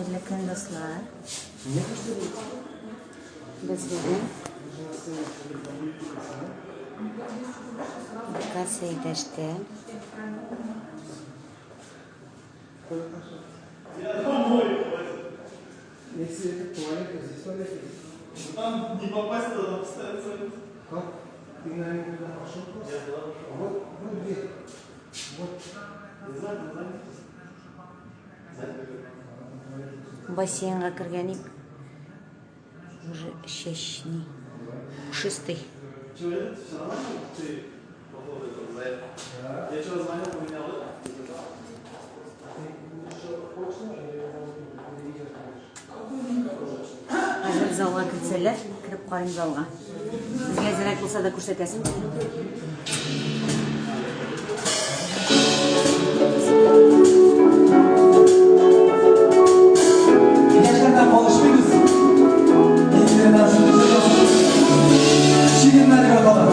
Хәерле көн, дуслар. Без бүген ДК Сәйдәштә Там не попасть туда, там постоянно занят. Как? Ты, наверное, туда пошел просто? Я туда пошел. Вот, вот дверь. Вот. Не знаю, там занят. Занят какой-то. Бассейнга кергән идек. Уже чәч ни пушистый. Чего это? Все нормально? Ты по поводу этого заявки? Да. Я вчера звонил, поменял это. Ты еще очно или или видео смотришь? Хәзер залга кертсәләр, кереп карыйм залга. Сезгә әзрәк булса да күрсәтәсем килә. Яшьләрдән калышмыйбыз. Әниләрдән шундый җыр язып, шигырьләргә кала.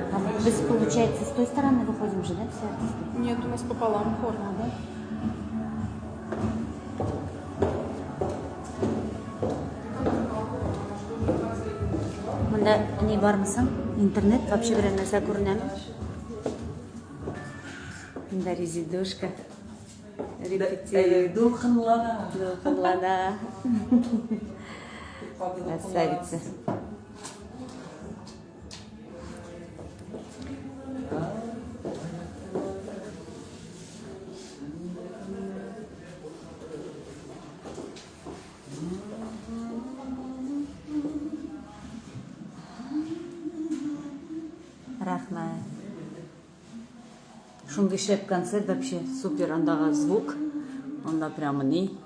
А без, получается, с той стороны выходим же, да, все артисты? Нет, у нас пополам хор. А, да? Монда ни бармы соң? Интернет вообще берәр нәрсә күренәме? Монда Резидушка. Репетирует. Дулкынлана. Дулкынлана. Красавица. Рәхмәт. Шундый шәп концерт вообще супер андагы звук. Анда прямо ни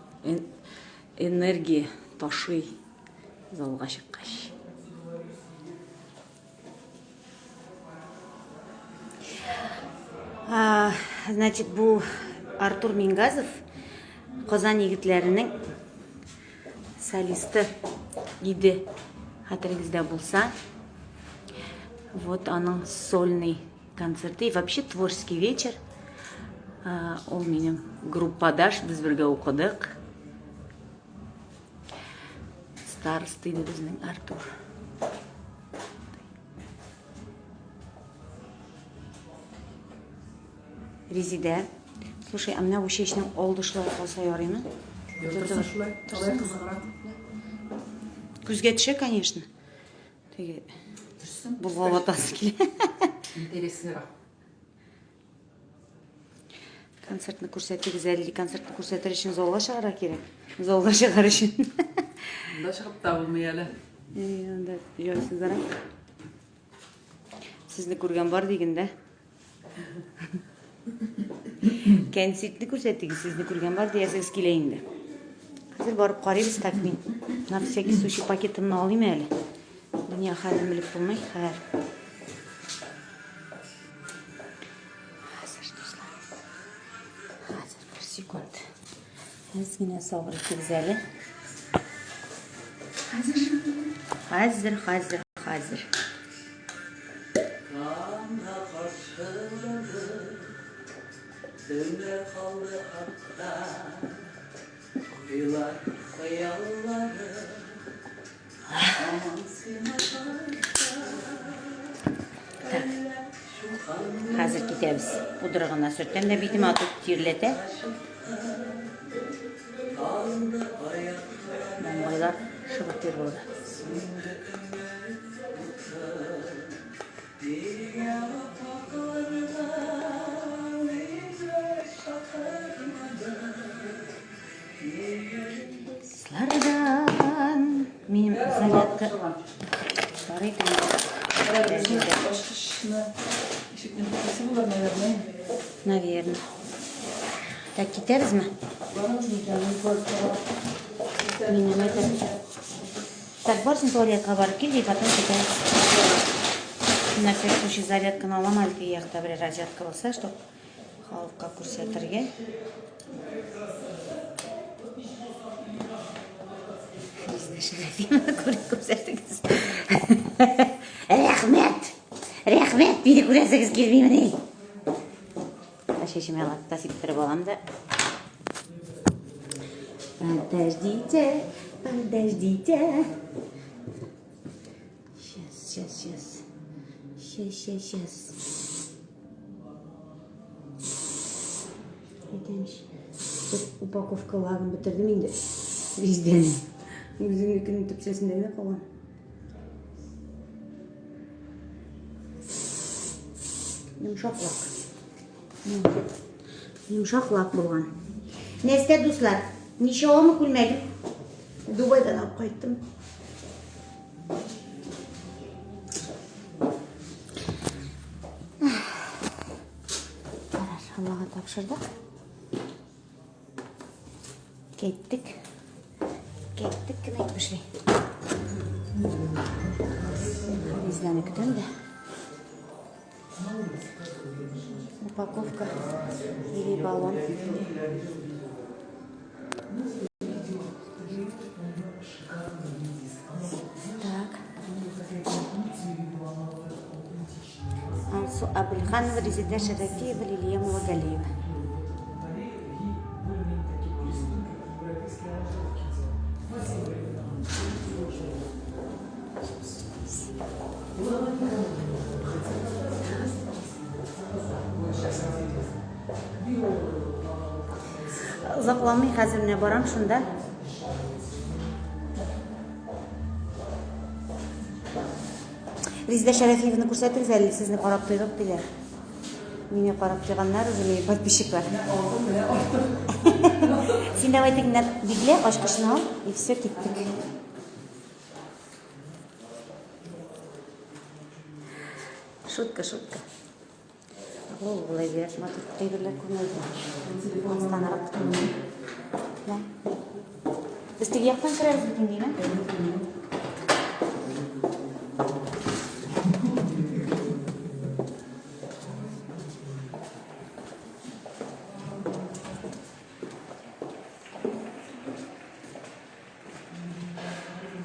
энергия ташый залга чыккач. Значит, бу Артур Мингазов Казан егетләренең солисты иде. Хәтерегездә булса. Вот аның сольный концерты и вообще творческий вечер. Ул минем группадаш, без бергә укыдык. Староста иде безнең Артур. Резидә. Слушай, а менә бу чәчнең алды шулай калса ярыймы? Торсын шулай. Алай кызыграк. Күзгә төшә, конечно. Теге болгап атасы килә. Интересныйрак. Концертны күрсәтегез әле, концертны күрсәтер өчен залга чыгарга кирәк. Залга чыгар өчен. Монда чыгып та булмый әле. Анда җайсызрак. Сезне күргән бар диген дә. Кәнситне күрсәтегез, сезне күргән бар диясегез килә инде. Хәзер барып карыйбыз, так мин на всякий случай пакетымны алыйм әле. Дөнья хәлен белеп булмый, хәер. Хәзер, дуслар. Хәзер бер секунд. Әз генә сабыр итегез әле. Хәзер. Хәзер, хәзер, хәзер. Таңга каршылады, төннәр калды артта, Уйлар, хыяллары, һаман сиңа Так. Хәзер китәбез. Пудра гына сөртәм дә битемә, а то тирләтә. Маңгайлар шыбыр булды. Слардан минем зарядка бар иде. Наверное. Так, китәрбезме? Минем это... Так, барсын туалетка барып кил, и потом китәбез. На всякий случай зарядканы алам әле теге якта бер розетка булса, чтоб халыкка күрсәтергә. Безне Шәрәфиевна күреп күрсәтегез. Рәхмәт! Рәхмәт! Мине күрәсегез килмимени? Чәчемә лакта сиптереп алам да. Подождите, подождите. Сейчас, сейчас, сейчас. Сейчас, сейчас, сейчас. Әйтәмеш. Тут упаковка лагын бетердем инде. Виздән. Үземнекенең төпсәсендә генә калган. Йомшак лак. Йомшак лак булган. Нәрсә, дуслар, ничавамы күлмәгем? Дубайдан алып кайттым. Ярар, Аллага тапшырдык. Киттек. Киттек кем әйтмешли. Резидәне көтәм дә. Упаковка или баллон. Так. Алсу Абульханова, Резида Шарафиева, Лилия Мулагалиева. Озакламый хәзер менә барам шунда. Резидә Шәрәфиеваны күрсәтегез әле, сезне карап туйдык диләр. Мине карап туйганнар уже мои подписчиклар. Син давай тегеннән биклә, ачкычны ал, и все, киттек. Шутка, шутка. Ул болай бирәк матур әйберләр күрмәде. Астанарак. Да. Без теге яктан керәбез бит инде, димә?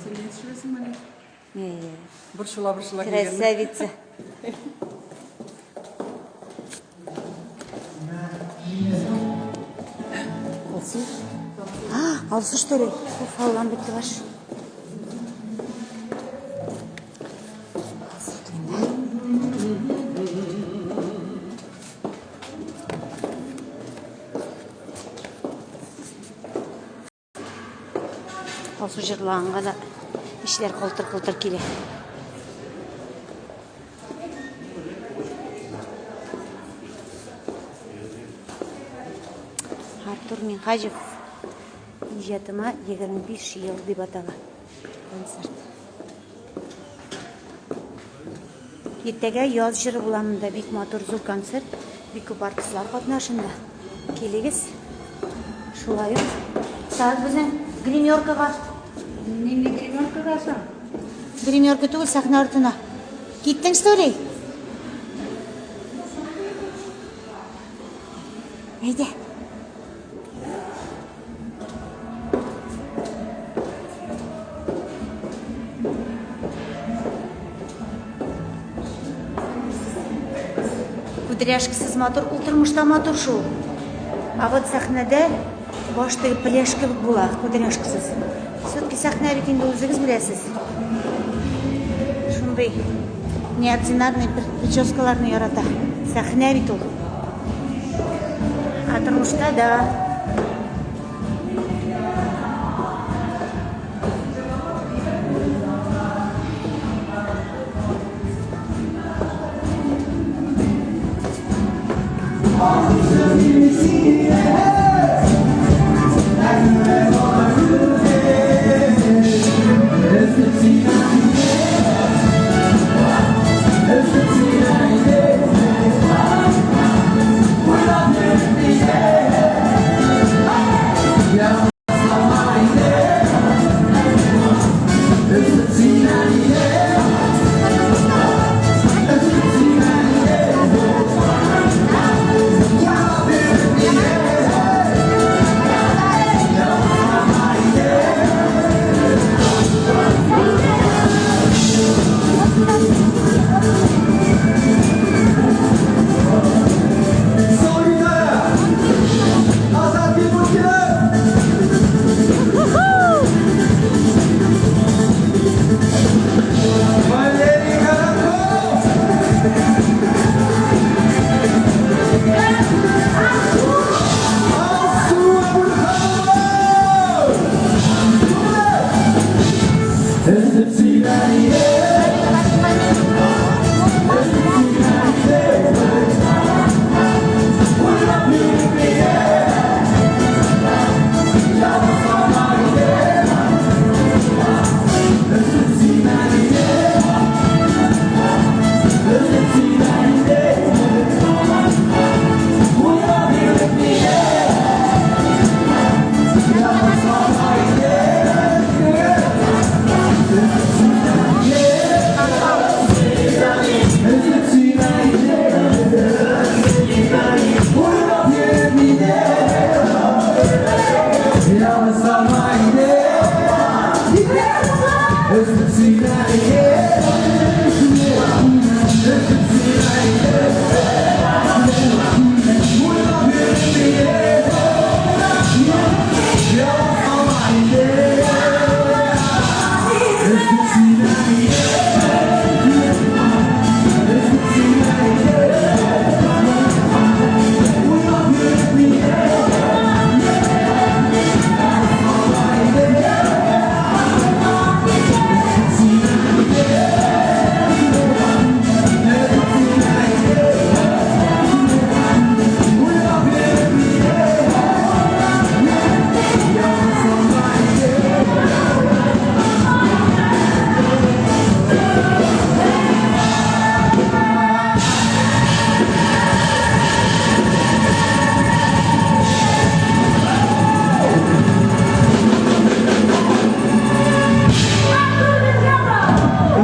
Син ни төшерәсең әле? Борчыла, борчыла Красавица. Алсу? А, Алсу что ли? Уф, Аллам бетте баш. Алсу дигәндә. Алсу җырлаганга да эчләр калтыр-калтыр килә. Артур Минһаҗев иҗатыма 25 ел дип атала концерт. Иртәгә яз җыры була монда бик матур зур концерт, бик күп артистлар катнашында. Килегез. Шулай ук. Так, безнең гримеркага. Нинди гримеркага соң? Гримерка түгел, сәхнә артына. Киттең, что ли? Әйдә. Кудряшкасыз матур, ул тормышта матур шул. А вот сәхнәдә баш теге пеләш кебек була, кудряшкасыз. Все-таки сәхнә бит инде үзегез беләсез. Шундый неординарный прическаларны ярата. Сәхнә бит ул. А тормышта да.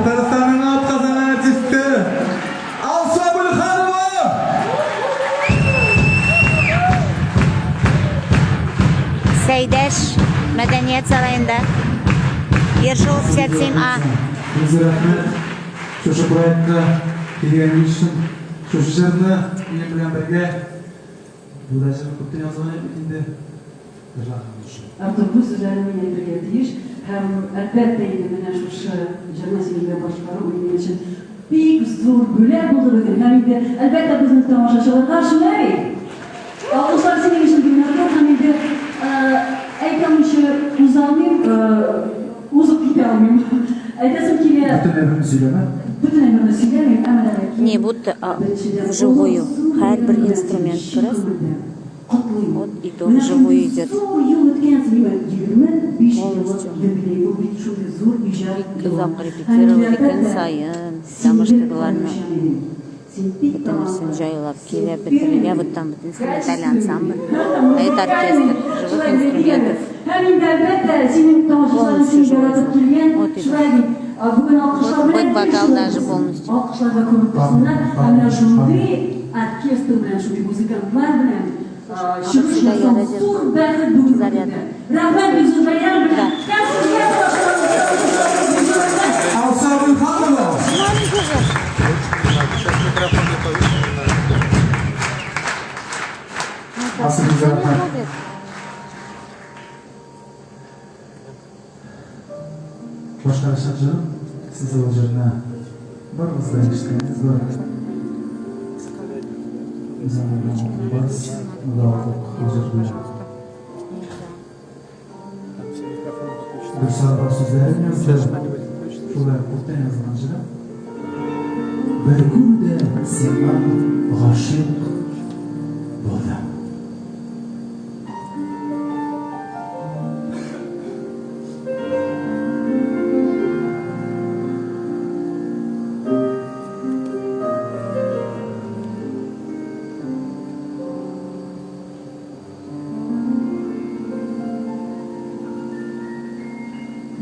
Татарстанның атказанган артисты Алсу Әбүлханова! Сәйдәш мәдәният сараенда Ершов 57 А. Бик рәхмәт шушы проектка килгәнегез өчен. Шушы җырны минем белән бергә бу да җырны күптән язган идек инде. Җырлаган өчен. Артур, бу сүзләрне мин әйтергә тиеш һәм, әлбәттә инде, менә шушы җырны синең белән башкару минем өчен бик зур бүләк булды бүген һәм инде, әлбәттә, безнең тамашачыларга шулай бит? Алкышлар синең өчен, Гөлнар, һәм инде әйтә алмыйча уза алмыйм, әйберне сөйләмә. Бөтен әйберне сөйләмим, әмма дә ләкин Не будто, а беренчедән, вживую. олы зур Һәрбер бәйрәм белән инструмент сине чын күрәсең? күңелдән котлыйм. От и до Менә вживую шундый идет. зур юл үткәнсең, димәк, 25 еллык Полностью. юбилей, ул бит шундый зур иҗат Бик юлы. озак Һәм инде, репетировать иткән әлбәттә, саен, син потому что гел боларны аеруча минем. Син бик бөтенесен талантлы, җайлап син килеп бетерергә, фирменный, вот там вот инструментальный качественный, ансамбль, а это музыкальный. оркестр живых Шулай дип инструментов. әйтик әле. Һәм инде, әлбәттә, синең тамашачыларың Полностью сине живой яратып звук. килгән, Вот идет. шулай бит. Бүген алкышлар Вот белән бэк вокал шулай даже булсын. полностью. Алкышларга күмеп торсыннар. Һәм менә шундый оркестр белән, шундый музыкантлар белән А вот чыгыш сюда я ясау розетку. зур бәхет бүгенге Зарядку. көндә. Рәхмәт бик зур бәйрәм белән. Да. Һәм сезгә тамашачыларыбыз, Алсу Абылханова! Маленький же. Сейчас микрофон не повыше, не надо. Ну, так, Алсу ничего не Гүзәл. трогает. Башкарачак җырым сез ул җырны барыгыз да ишеткәнегез бар. Без аны барыз да укып ул җыр белән. Пожалуйста. Нельзя. Там все микрофоны подключены. Гөлсара бар сүзләрен Сейчас язды. что-нибудь включится. Шулай күптән язылган җырым. Бер күрдә сиңа гашыйк булдым.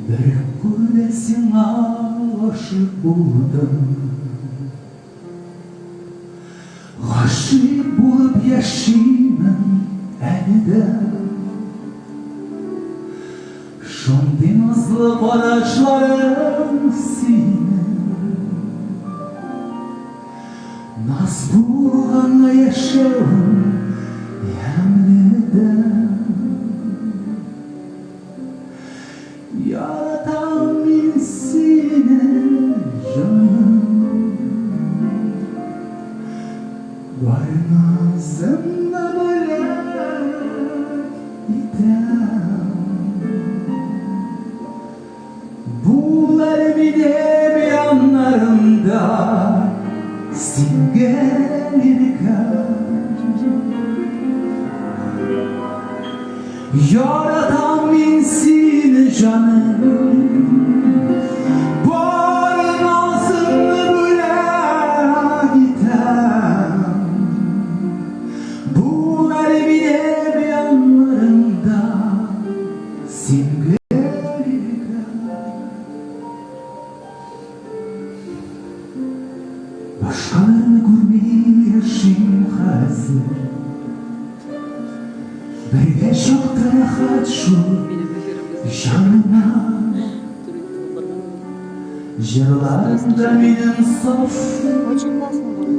Бер күрдә сиңа гашыйк булдым. Гашыйк булып яшимен әле дә. Шундый назлы карашларың синең. Наз булган яшәвем ямьле дә. Яратам мин сине, җаным. Бар назымны бүләк итәм. Бул әле минем яннарымда, син гел иркәм. Яратам мин сине, җаным. Бар назымны бүләк итәм. Бул әле минем яннарымда, син гел иркәм. Башкаларны күрми яшим хәзер. Бергә чакта рәхәт шул җаныма. Җырларымда минем саф Очень классно было.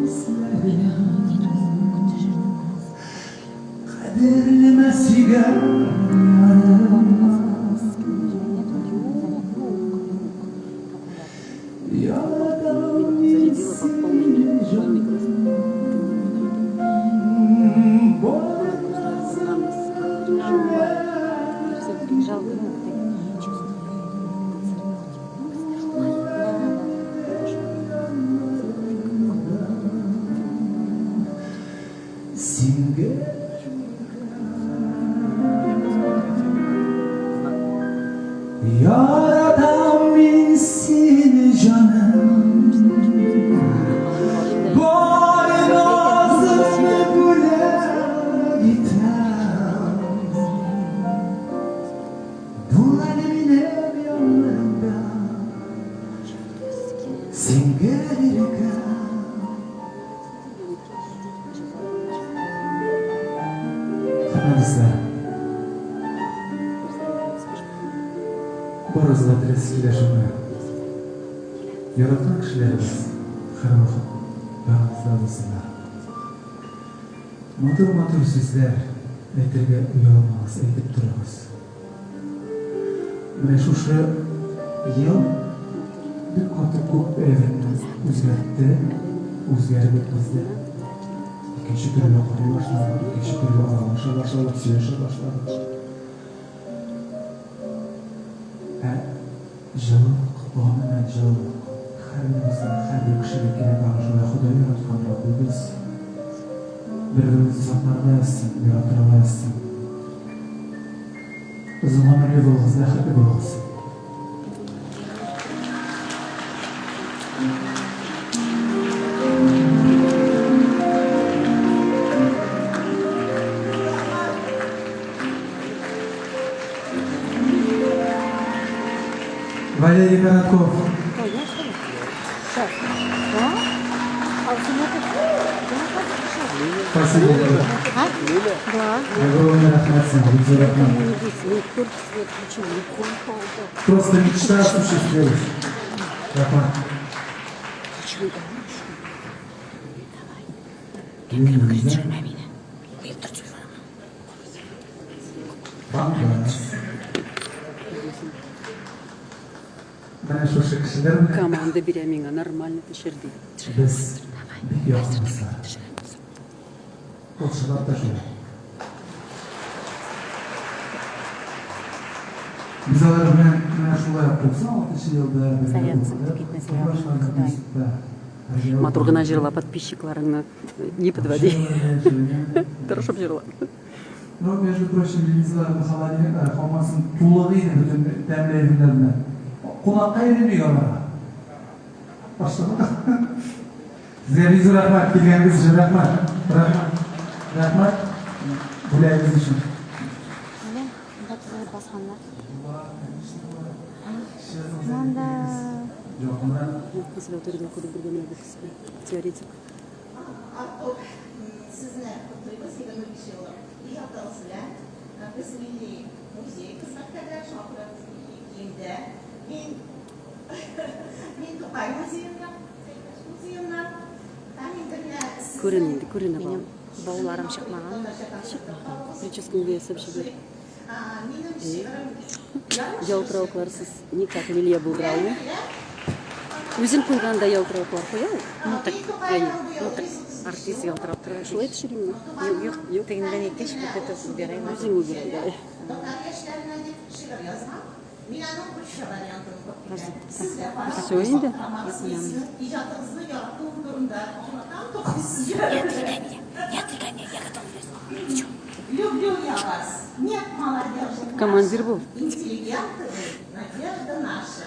Кадерлеме сөйгән ярыма. Яратам мин сине, җаным. Бар назымны бүләк Жалко, ну, ты чувствую. Да, да. Син гел Знак. Яратам мин сине, җаным. Бар назымны бүләк итәм. Бул әле минем яннарымда, син гел иркәм. Хөрмәтле, барыгызга да теләсе килә шуны. Яраткан кешеләрегез һәрвакыт яныгызда булсыннар. Матур-матур сүзләр әйтергә оялмагыз, әйтеп торыгыз. Менә шушы ел бик каты күп әйберне үзгәртте, үзгәреп беткезде. Икенче төрле карый башладык, икенче төрле аралаша башладык, сөйләшә башладык. Ә җылылык, гомумән җылылык, Һәрберебезгә, һәрбер кешегә кирәк аны шулай Ходай яраткан Раббыбыз. Бер-беребезне сакларга язсын, яратырга язсын. Озын гомерле булыгыз, бәхетле булыгыз. Валерий Коротков. Спасибо. Огромное рәхмәт сиңа, бик зур рәхмәт. Просто мечта осуществилась. Рәхмәт. Менә шушы кешеләр белән Команда бирә миңа, нормально төшер ди. без бик якын дуслар. Ул чынлап та шулай. Без алар белән менә шулай 96 елда бергә Зарядка укыдык, китмәсә укый ярар, башладык Ходай. институтта. Бергә Матур гына укыдык. җырла, подписчикларыңны не подводи. Тырышып җырла. Ну, между прочим, Лиза холодильник, хамасын тулы иде бөтен тәмле әйберләр белән. Кунакка йөрим бик аларга. Башлык. Сезгә бик зур рәхмәт, килгәнегез өчен рәхмәт. Рәхмәт. Рәхмәт. Бүләгегез өчен. Менә, монда тезелеп басканнар. Монда Якынрак. Консерваториядә укыдык бергә менә бу кыз белән. Теоретик. Артур, сезне котлыйбыз 25 еллык иҗатыгыз белән. Без милли музей хезмәткәрләре, шуңа күрә без милли киемдә. Мин мин Тукай музееннан, Сәйдәш музееннан. Һәм инде менә сезнең Күрен инде, күренә бал. Минем бауларым чыкмаган. Чыкмаган. Прическаңды ясап җибәр. Минем шигырем Ялтыравыкларсыз никак Лилия булдыра алмый. Үзен куйганда ялтыравыклар куя ул. Ну так, Әйе. ну так, артист ялтырап тора. Шулай төшеримме? Юк, юк, юк, тегендән әйткәч, вот это убирай. Үзең убирай, давай. Татар яшьләренә дип шигырь язган. Мин аның русча вариантын укып китәм. Сезгә Всё инде. Иҗатыгызны яратуым турында аңлатам, Тукай сезгә. Не отвлекай меня, я готовлюсь. Люблю я вас. Нет молодежи Командир был. Интеллигенты вы, надежда наша.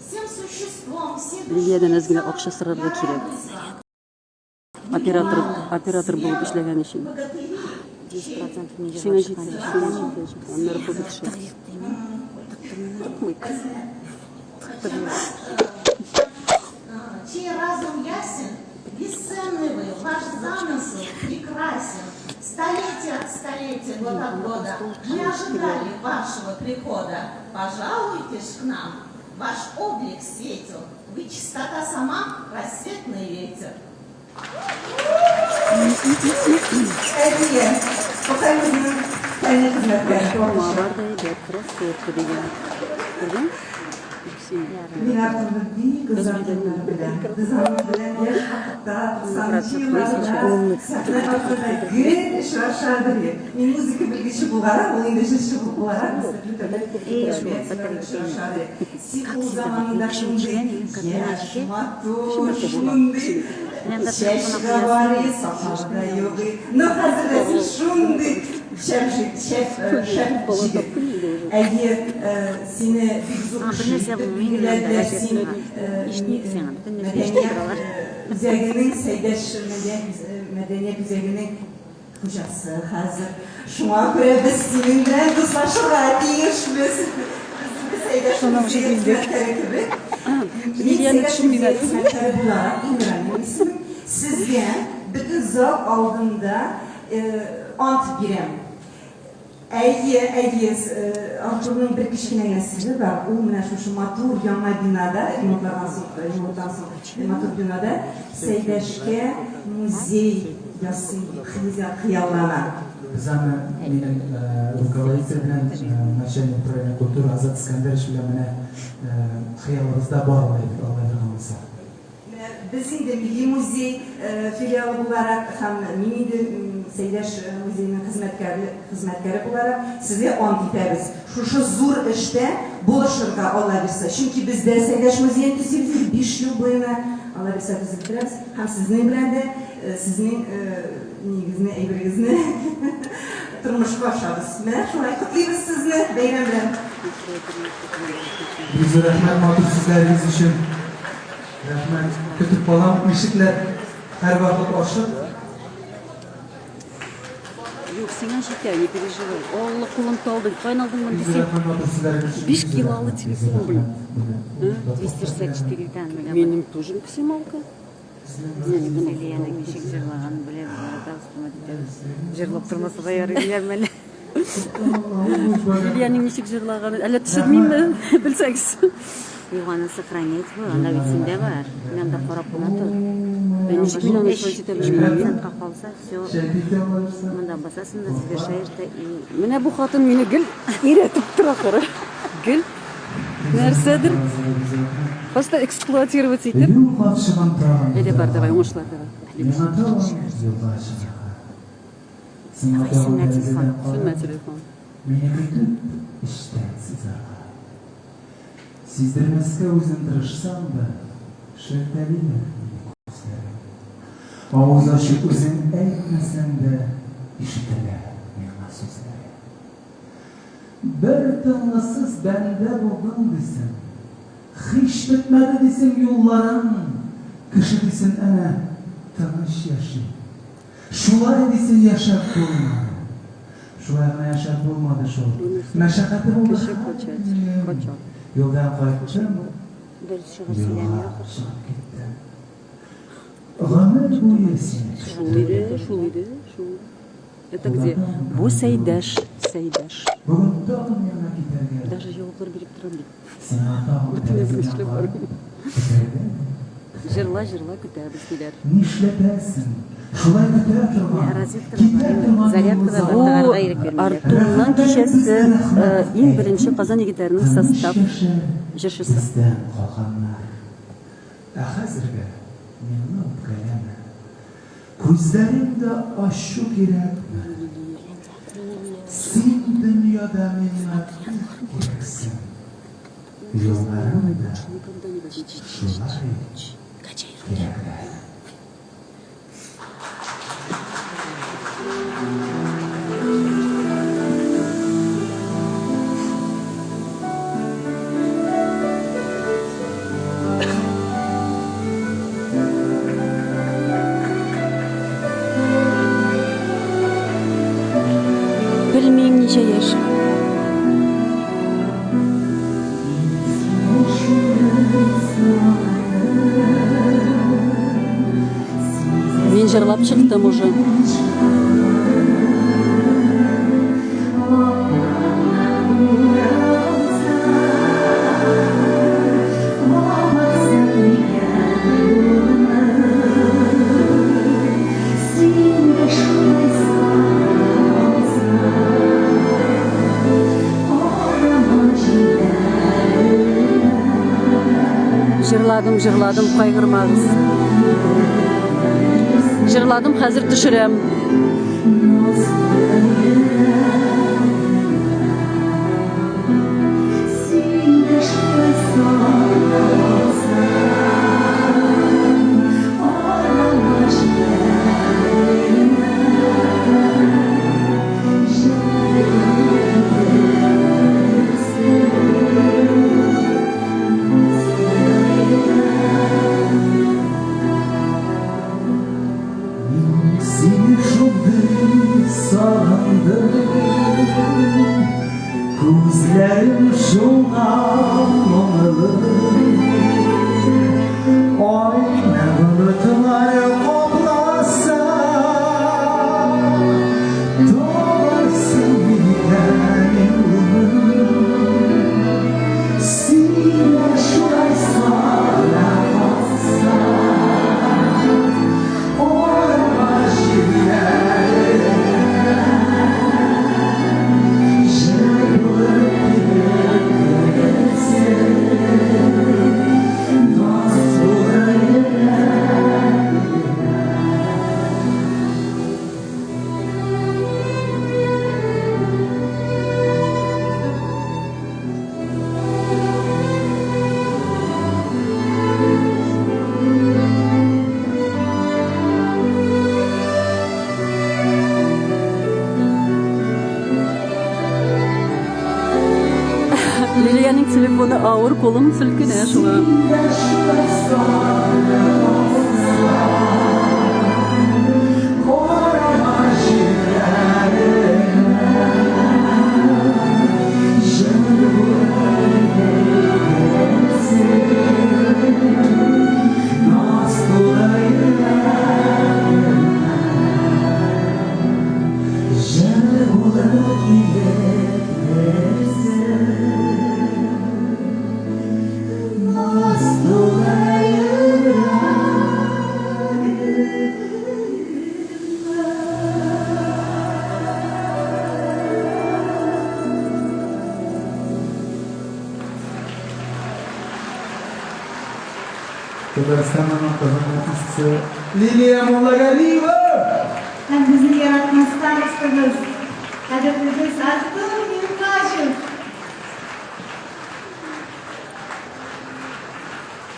Всем существом, всей Лилиядән душой әз генә акча сорарга кирәк. Оператор, оператор булып эшләгән өчен. 10% не Сиңа җитә, сиңа җитә, җитә. Аннары күп төшә. Тыкмыйк. Чей разум ясен, бесценны вы, ваш замысел прекрасен. Столетие от столетия, год от года мы ожидали вашего прихода. Пожалуйте ж к нам, ваш облик светел, вы чистота сама, рассветный ветер. Әйе, Тукай үзенең фәнни хезмәткәре. Алма бар да әйбәт, красотка дигән. Күрдең? Син. Мин Артурны бик озак еллар беләм. Без аның белән яшь вакытта, 90 елларда сәхнә артында гел очраша идек. Мин музыка белгече буларак, ул инде җырчы буларак, без төрле төрле очраша идек. Син ул заманында шундый яшь, матур, шундый чәч дә бар иде, сакалы да юк иде. Ну, хәзер дә син шундый шәп шәп шәп җегет. Әйе, сине бик зур А, бер кеше нәрсә итеп булмый инде билгеләделәр. Син газетага. Ишетмик сиңа, бөтен нәрсә ишетеп мәдәният торалар. үзәгенең Сәйдәш мәдәният үзәгенең хуҗасы хәзер. Шуңа күрә без синең белән дуслашырга тиешбез. Без Сәйдәш музее хезмәткәре кебек. Мин Лилияне Сәйдәш төшермим музее әле. хезмәткәре буларак, Илмира исемем, сезгә бөтен зал алдында ант бирәм. Әйе, әйе, Артурның бер кечкенә генә сере бар. Ул менә шушы матур яңа бинада, ремонтлардан соң, ремонттан соң матур бинада Сәйдәшкә музей ясый дип хыяллана. Без аны минем руководитель белән, начальник управления культуры Азат Искәндәрович белән менә хыялыбызда бар ул әйбер, Алла биргән булса. Менә без инде Милли музей филиалы буларак һәм мин инде Сәйдәш музееның хезмәткәре, хезмәткәре буларак, сезгә ант итәбез, шушы зур эштә булышырга, Алла бирса. Чөнки без дә Сәйдәш музеен төзибез инде биш ел буена, Алла бирса, төзеп бетерәбез. Һәм сезнең белән дә, сезнең нигезне, әйберегезне тормышка ашабыз. Менә шулай котлыйбыз сезне бәйрәм белән! Бик зур рәхмәт матур сүзләрегез өчен. Рәхмәт. Көтеп калам. Ишекләр һәрвакыт ачык. Юк, сиңа җитә, не переживай. Алла, кулым талды. Каян алдың моны дисең? 5 килолы телефон, блин. 264 тан. Минем тоже максималка. Лилиянең ничек җырлаганын беләбез, яратабыз, хөрмәт итәбез. Җырлап тормаса да ярый диләрме әллә? Лилиянең ничек җырлаганын әллә төшермимме, белсәгез. Юк, аны сохранять бу, анда бит синдә бар. Мин анда карап кына тор. Ә ничек мин аны сохранить итә белмим? Процентка калса, все. Монда басасың да, завершаешь да и... Менә бу хатын мине гел өйрәтеп тора, кара. Гел нәрсәдер просто эксплуатировать итеп. Әйдә бар, давай, уңышлар, давай. Давай, сүнмә телефон. Сүнмә телефон. Мине көтеп, эчтән сызарга. Сиздермәскә үзем тырышсам да, шелтәлиләр мине күзләрең. Авыз ачып үзең әйтмәсәң дә, ишетелә миңа сүзләрең. Бер тынгысыз бәндә булдың дисең, һич бетмәде дисең юлларың, кеше дисең әнә тыныч яши. Шулай дисең яшәп булмады. Шулай гына яшәп булмады шул. Мәшәкате булды Кеше һәр кача, көнем. кача. Юлдан кайттым, Дөрес чыгып сөйләми юлга ахрысы. чыгып киттем. Гомер буе сине Шул көттем. иде, шул иде, шул. Это где? Бу Сәйдәш, Сәйдәш. Бүген тагын миңа китәргә. Даже җаваплар биреп торам бит. Сиңа тагын Бөтенесен тәрәзәдән эшләп карап барам. көтәргә дә көтәргә. Җырла, җырла, көтәбез, диләр. Нишләтәсең? Шулай көтә торган, Розетка да китә бар, торган зарядка да бар, Бу тагарга ирек бирмиләр. Артурның кичәсе иң беренче Казан егетләренең состав җырчысы. Бездән калганнар. Ә хәзергә миңа үпкәләмә. Күзләреңдә ачу кирәкме? Син дөньяда миңа бик кирәксең. Юлларың да шулай кирәкләр. Белмим ничә яшь. Мин җырлап чыктым уже. Җырладым, җырладым, кайгырмагыз. Җырладым, хәзер төшерәм. Мин сине шундый сагындым, Күзләрем шуңа моңлы. Айны болытлар капласа, Табарсың микән юлны? Син дә шулай сагына калсаң, Арама җилләреңә, Җыр булып килеп керерсең. Лилиянең телефоны авыр, кулым селкенә шуңа. Татарстанның атказанган артисткасы Лилия Муллагалиева! Һәм безнең яраткан старостабыз, кадерлебез Артур Минһаҗев!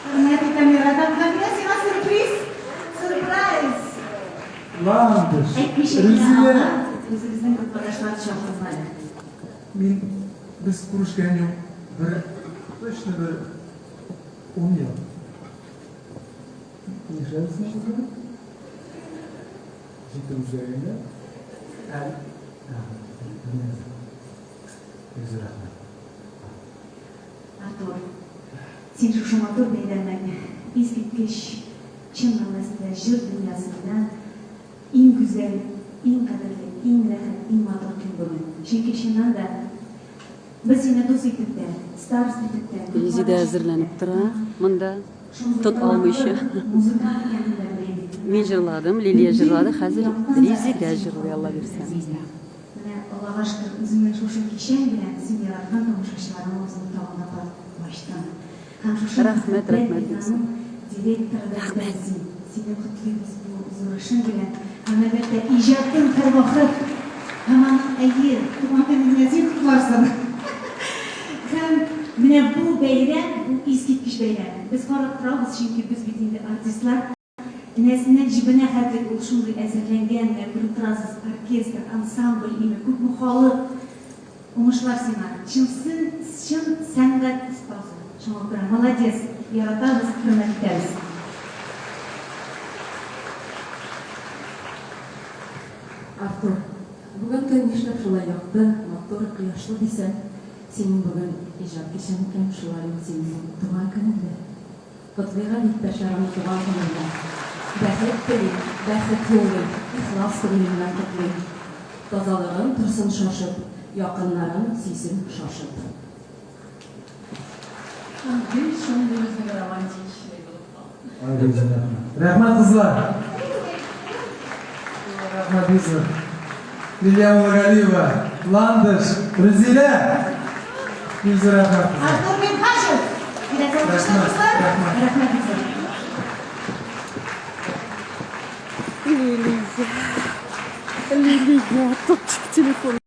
Хөрмәт итәм, яратам һәм менә сиңа сюрприз, сюрпрайз! Ландыш, Әйтмичә килә Рүзилә! алма, үзебезнең группадашлар чакырдым әле. Мин без күрешкән юк, бер точно бер ун ел. Нишләдек соң без? Җитеп үзгәргәндә. Ә, бик зур рәхмәт. Артур, син шушы матур бәйрәмнең искиткеч, чын мәгънәсендә җыр дөньясында иң гүзәл, иң кадерле, иң рәхәт, иң матур көн бүген. Чөнки чыннан да без сине дус итеп тә, староста итеп тә, Резидә группадашы итеп әзерләнеп тә, тора монда, шундый тот алмыйча. талантлы музыкант икәнен дә беләбез. Мин җырладым, Лилия Бөтен җырлады, хәзер яктан да Резидә син җырлый, Алла бирсә. Газизә. Менә, Аллага шөкер, үзеңнең шушы кичәң белән син яраткан тамашачыларың авызын тагын да кат ачтың. Һәм шушы Рәхмәт, мәхәббәт рәхмәт, бинаның директоры да Рәхмәт. син. Сине котлыйбыз бу зур эшең белән. Һәм, әлбәттә, иҗатың һәрвакыт һәм аның, әйе, туган көнең белән син котларсың. Һәм менә бу бәйрәм, бу искиткеч бәйрәм. Без карап торабыз, чөнки без бит инде артистлар. Энәсеннән җебенә хәтлек ул шундый әзерләнгән, менә күреп торасыз, оркестр, ансамбль име, күпме халык. Уңышлар сиңа. Чын чын сәнгать остазы. Шуңа күрә молодец, яратабыз, хөрмәт итәбез. Артур, бүген көн нишләп шулай якты, матур, кояшлы дисәң, синең бүген иҗат кичәң икән, шулай ук синең туган көнең дә. Котлыйк әле иптәшләремне туган көне белән. Бәхет телим, бәхет юллыйм, ихлас күңелемнән котлыйм. Тазалыгың торсын шашып, якыннарың сөйсен шашып. Һәм гел шундый безнең романтичный булып кал. Ай, бик зур рәхмәт. Рәхмәт, кызлар! Рәхмәт, бик зур. Лилия Муллагалиева, Ландыш, Рүзилә! Бик зур рәхмәт, кызлар. Артур Минһаҗев! Киләсе алкышлар, дуслар! Рәхмәт, бик зур. Лилия, Лилия, тот телефон.